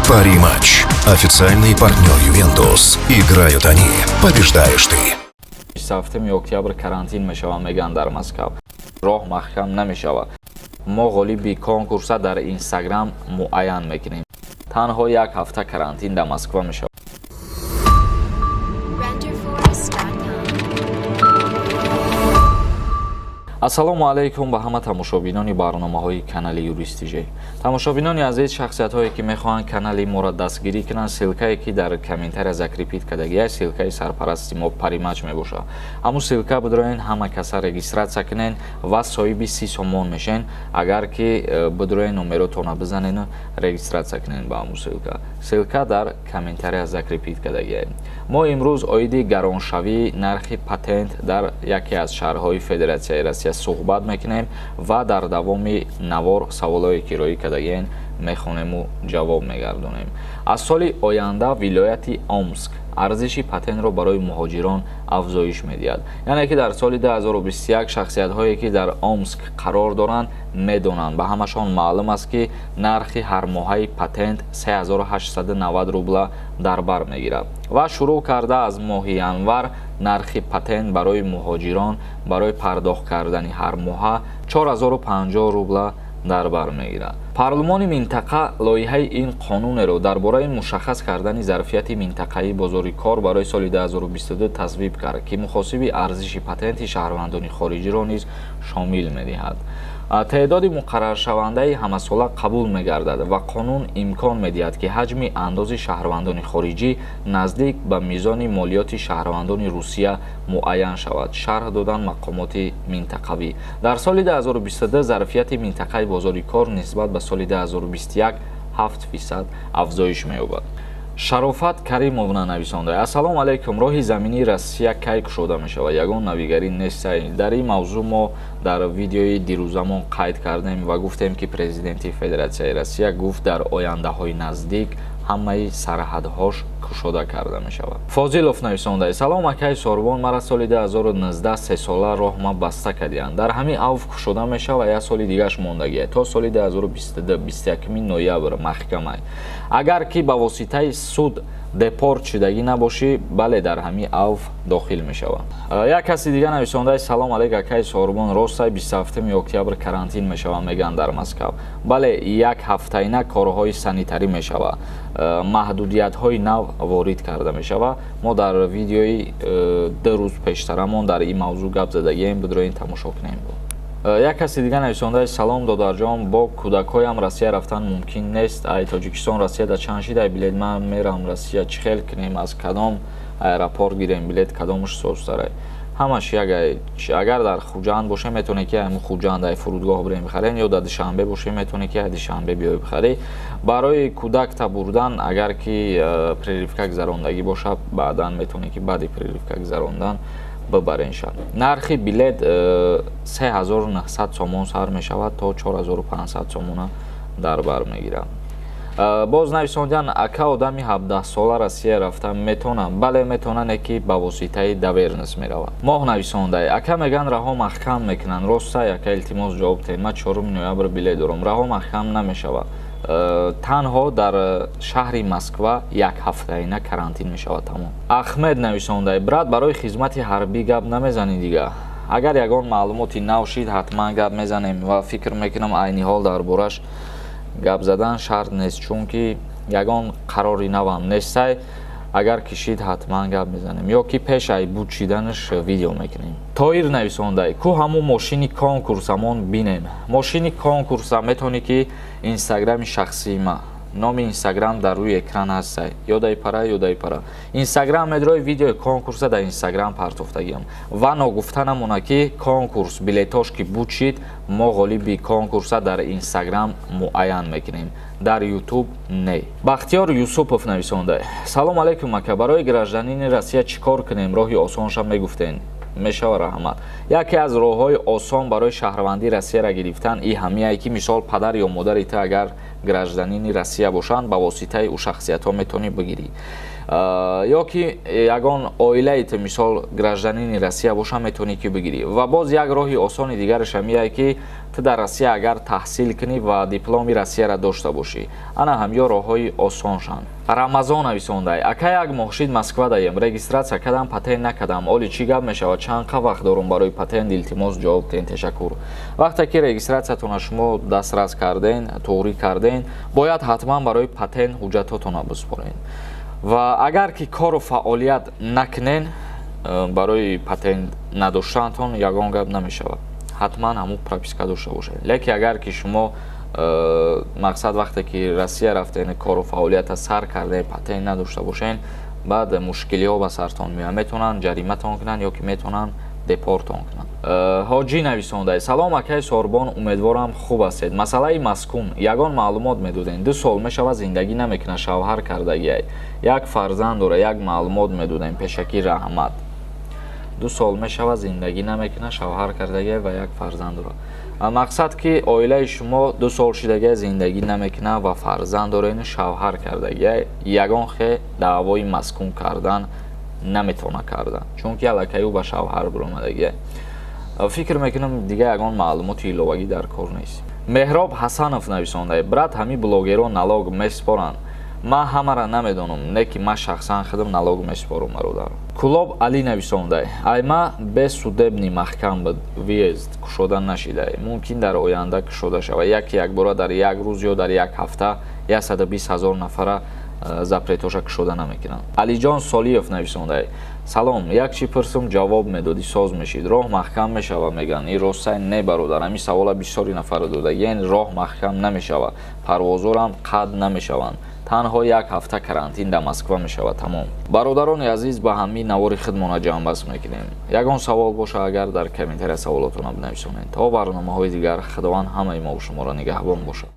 Пари-матч. Официальный партнер «Ювентус». Играют они. Побеждаешь ты. 27 октябр карантин мешавад, мегӯянд, дар Москав роҳ маҳкам намешавад. Мо ғолиби конкурса дар Инстаграм муайян мекунем. Танҳо як ҳафта карантин дар Москва мешавад. Renderforest.com. Ассалому алайкум ба ҳама тамошобинони барномаҳои канали Юрист ТЖ. Тамошобинони азиз, шахсиятҳое ки мехоҳанд канали моро дастгирӣ кунанд, ссылкае ки дар комментария закрепить кардагия, ссылкаи сарпарасти мо Паримач мебошад. Ҳамун ссылка бидроен, ҳама каса регистрация кунен ва соҳиби 30 сомон мешен. Агар ки бидроен, номеротона бизанену регистрация кунен ба ҳамун ссылка. Ссылка дар комментария закрепить кардагия. Мо имрӯз оиди гароншавии нархи патент дар яке аз шаҳрҳои Федератсияи Россия суҳбат мекунем ва дар давоми навор саволҳое ки роӣ кардагиен, мехонему ҷавоб мегардонем. Аз соли оянда вилояти Омск арзиши патентро барои муҳоҷирон афзоиш медиҳад. Яъне ки дар соли 2021 шахсиятҳое ки дар Омск қарор доранд, медонанд, ба ҳамашон маълум аст, ки нархи ҳармоҳаи патент 3890 рубла дар бар мегирад ва шурӯъ карда аз моҳи январ нархи патент барои муҳоҷирон барои пардохт кардани ҳармоҳа 4050 рубла дар бар мегирад. Парлумони минтақа лоиҳаи ин қонунеро дар бораи мушаххас кардани зарфияти минтақаии бозори кор барои соли 2022 тасвиб кард, ки мухосиби арзиши патенти шаҳрвандони хориҷиро низ шомил медиҳад. Теъдоди муқарраршавандаи ҳамасола қабул мегардад ва қонун имкон медиҳад, ки ҳаҷми андози шаҳрвандони хориҷӣ наздик ба мизони молиёти шаҳрвандони Русия муайян шавад, шарҳ доданд мақомоти минтақавӣ. Дар соли 2022 зарфияти минтақаи бозори кор нисбат ба соли 2021 7% афзоиш меёбад. Шарофат Каримовна нависонда: «Ассалому алайкум, роҳи заминии Россия кай кушода мешавад? Ягон навигарӣ нест?» Дар ин мавзӯъ мо дар видеои дирӯзамон қайд кардем ва гуфтем, ки президенти Федератсияи Россия гуфт, дар ояндаҳои наздик ҳамаи сарҳадҳош кушода карда мешавад. Фозилов нависонда: «Салом, акаи Сорбон, мара соли 2019 сесола роҳма баста кардиянд. Дар ҳамин авф кушода мешава? Як соли дигаш мондагия, то соли 2022 21 ноябр маҳкамай. Агар ки ба воситаи суд депорт шудагӣ набошӣ, бале, дар ҳамин авф дохил мешавад». Як каси дига нависондаи: «Салом алейк, акаи Сорбон, ростай 27 октябр карантин мешавад, мегӯянд, дар Москав?» Бале, як ҳафтаина корҳои санитарӣ мешавад, маҳдудиятҳои нав ворид карда мешавад. Мо дар видеои 2 рӯз пештарамон дар ин мавзӯъ гап задагием, бидроин, тамошо кунем. Як каси дига нависондаи: «Салом, додарҷон, бо кӯдакҳоям Россия рафтан мумкин нест. Ай Тоҷикистон Россия да чанд шидай билет? Ман мерам Россия, чӣ хел кунем? Аз кадом аэропорт гирем билет, кадомаш созтарай?» Ҳамаш як. Агар дар Хуҷанд боше, метавонед ки ҳамин Хуҷанд ай фурудгоҳ бирем бихарем, ё дар Душанбе боше, метавонед ки ай Душанбе биёй бихарӣ. Барои кӯдакта бурдан, агар ки прививка гузарондагӣ бошад, баъдан метавонед ки баъди прививка гузарондан бибарен. Нархи билет 3900 сомон сар мешавад, то 4500 сомона дар бар мегирад. Боз нависондиан: «Ака, одами 17сола Россия рафта метавонам?» Бале, метавонане, ки ба воситаи доверенность меравад. Моҳ нависондай: «Ака, меган, раҳо маҳкам мекунанд, ростай? Ака, илтимос, ҷавоб диҳед, ман 4 ноябр билет дорам». Раҳо маҳкам намешавад, танҳо дар шаҳри Москва як ҳафтаина карантин мешавад, тамом. Ахмед нависондай: «Брат, барои хизмати ҳарбӣ гап намезанӣ дига?» Агар ягон маълумоти нав шид, ҳатман гап мезанем ва фикр мекунам, айни ҳол дар бораш гап задан шарт нест, чунки ягон қарори навам нестай. Агар кишид, ҳатман гап мезанем ё ки пеш ай буд шиданаш видео мекунем. Тоир нависондай: «Ку ҳамун мошини конкурсамон бинем?» Мошини конкурса метавонӣ ки инстаграми шахсии ма, номи инстаграм дар рӯи экран ҳастай, ёдай пара, ёдай пара, инстаграм медрои, видеои конкурса дар инстаграм партофтагиам. Ва ногуфта намона, ки конкурс билетош ки буд шид, мо ғолиби конкурса дар инстаграм муайян мекунем, дар Ютуб не. Бахтиёр Юсупов нависонда: «Салом алейкум, ака, барои гражданини Россия чӣ кор кунем? Роҳи осонша мегуфтен, мешава, раҳмат». Яке аз роҳҳои осон барои шаҳрвандии Россияро гирифтан и ҳамияе, ки мисол падар ё модари ту агар гражданини Россия бошанд, ба воситаи ӯ шахсиятҳо метавонӣ бигирӣ. Ё ки ягон оилаи ту, мисол, гражданини Россия боша, метавонӣ ки бигирӣ. Ва боз як роҳи осони дигараш ҳамияе, ки ту дар Россия агар таҳсил кунӣ ва дипломи Россияро дошта бошӣ. Ана ҳамё роҳҳои осоншанд. Рамазон нависондай: ака, як моҳ шид Москва даем, регистрация кардам, патент накардам, оли чӣ гап мешавад? Чанд қа вақт дорум барои патент? Илтимос, ҷавоб тен, ташаккур. Вақте ки регистратсиятона шумо дастрас карден, туғрӣ карден, бояд ҳатман барои патент ҳуҷҷатотона биспорен. Ва агар ки кору фаъолият накунен, барои патент надоштаантон ягон гап намешавад, ҳатман ҳамун прописка дошта бошед. Лекин агар ки шумо мақсад, вақте ки Россия рафтен, кору фаъолията сар кардем, патент надошта бошен, баъд мушкилиҳо ба сартон меояд, метавонанд ҷариматон кунанд ё ки метавонанд депортон кунанд. Ҳоҷӣ нависондай: салом, акаи Сорбон, умедворам, хуб ҳастед. Масъалаи маскун ягон маълумот медодем. 2 сол мешавад, зиндагӣ намекунад, шавҳар кардагиай, як фарзанд дора. Як маълумот медодем, пешакӣ раҳмат. 2 сол мешавад, зиндагӣ намекунад, шавҳар кардагиай ва як фарзанд дорад. Мақсад, ки оилаи шумо 2 сол шидагиай, зиндагӣ намекунад ва фарзанд дорен, шавҳар кардагиай, ягон хе даъвои маскун кардан наметавона кардан, чунки аллакай ӯ ба шавҳар биромадагиай. Фикр мекунам, дига ягон маълумоти иловагӣ дар кор нест. Меҳроб Ҳасанов нависонда: брат, ҳамин блогерон налог месупоранд? Ман ҳамара намедонам, не ки ман шахсан худам налог месупорам, бародар. Кулоб Али нависондай: айма бесудебный маҳкам буд, въезд кушода нашидай, мумкин дар оянда кушода шавад. Яке якбора дар як рӯз ё дар як ҳафта 120 000 нафара запретоша кушода намекунанд. Алиҷон Солиев нависондай: салом, як чӣ пурсум, ҷавоб медодӣ, соз мешид. Роҳ маҳкам мешава мегӯянд, ин ростай не? Бародар, ҳамин савола бисёри нафара дода. Ен роҳ маҳкам намешавад, парвозорам қатъ намешаванд, танҳо як ҳафта карантин дар Москва мешавад, тамом. Бародарони азиз, ба ҳамин навори худмона ҷамъбаст мекунем. Ягон савол боша агар, дар комментария саволотона бинависонед. То барномаҳои дигар, Худованд ҳамаи мову шуморо нигаҳбон бошад.